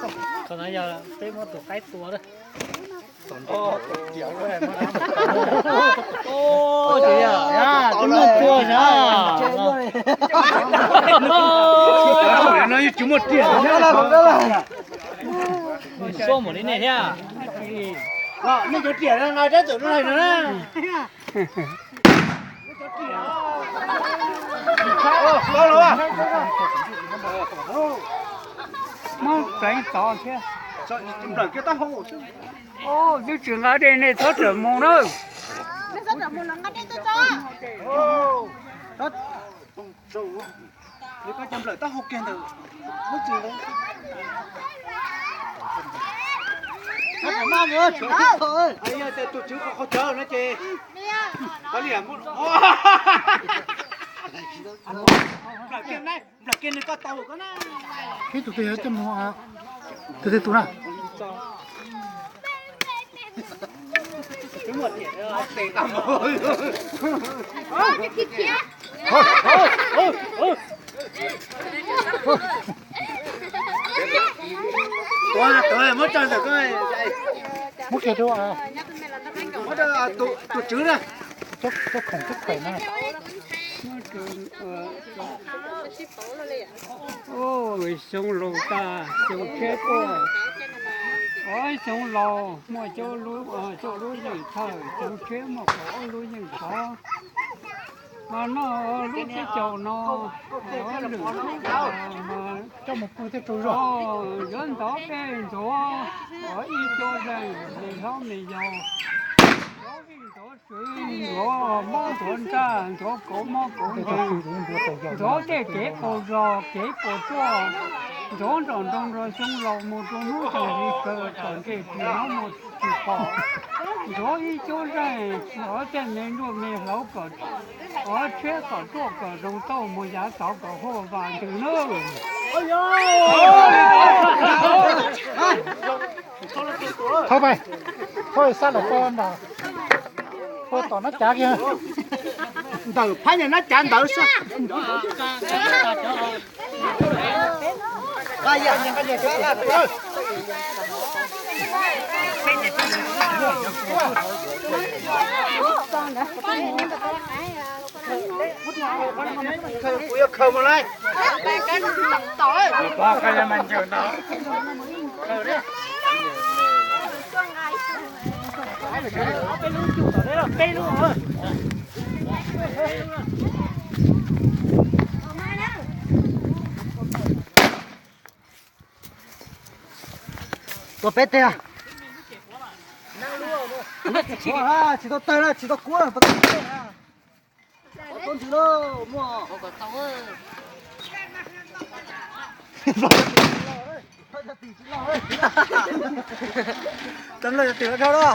Qhov no yog peb muab tus qaib tua lawm. Tus muaj tua sav. No yeej tsis muaj riam. Suab mus li nej thiab. Nej cov riam no rab txawm no hais no na. Muab pleev tod thiab. Twb tsis nqa dej nej txhob rawm mus na. Nws koj cov nplawm taub hau kiag ntawm lub txwg ntawd. Yog tias tus tswv qhov qhov chaw no ces, nplawm kiag nws koj tau koj na. Ib tug twg yog coj mus, tus twg tus na? Muab kiag rau, muab rau tus tswv na. Cov khoom cov khoom na. Xyoo laus tas xyoo tshiab tuaj, ob xyoo laus muaj cuaj lub yeej thawj, xyoo tshiab muaj kaum ob lub yeej thov. Mas noj lub teb caug no, lwm lub mas coj mus pw tej tsaug zog. Yuav ntov peb ntxuav, ua ib cuab zeej me hlob me yau, ntxuav vij ntxuav tsev, ntxuav mob ntxuav ntsaj, ntxuav kauv mob kauv nkeeg, ntxuav tej kev qaug zog kev puas tsuaj, ntxuav nrog nroo nrog xyoo laus mus rau hnub tag hli kaw kom ntsej tsis hnov muag tsis pom. Ntxuav ib cuab zeej, ntxuav tej me nruaj me hlauv kom, ov tshiab kom ruaj kom zoo tauj mus yav tod kom huaj vam ntws nawb. Thauj pais, thauj xa lawm, thauj tom nab cav kiag, ntawm phab nyuag nab cav ntawd xwb. Kuv yuav khaws mus lawm. Tua peb teg. Tsis tau tawg na, tsis tau kuab na, tau tawg na. Tua ntxwv lauj, muaj. Tau nplawg yog tim dhau lawm.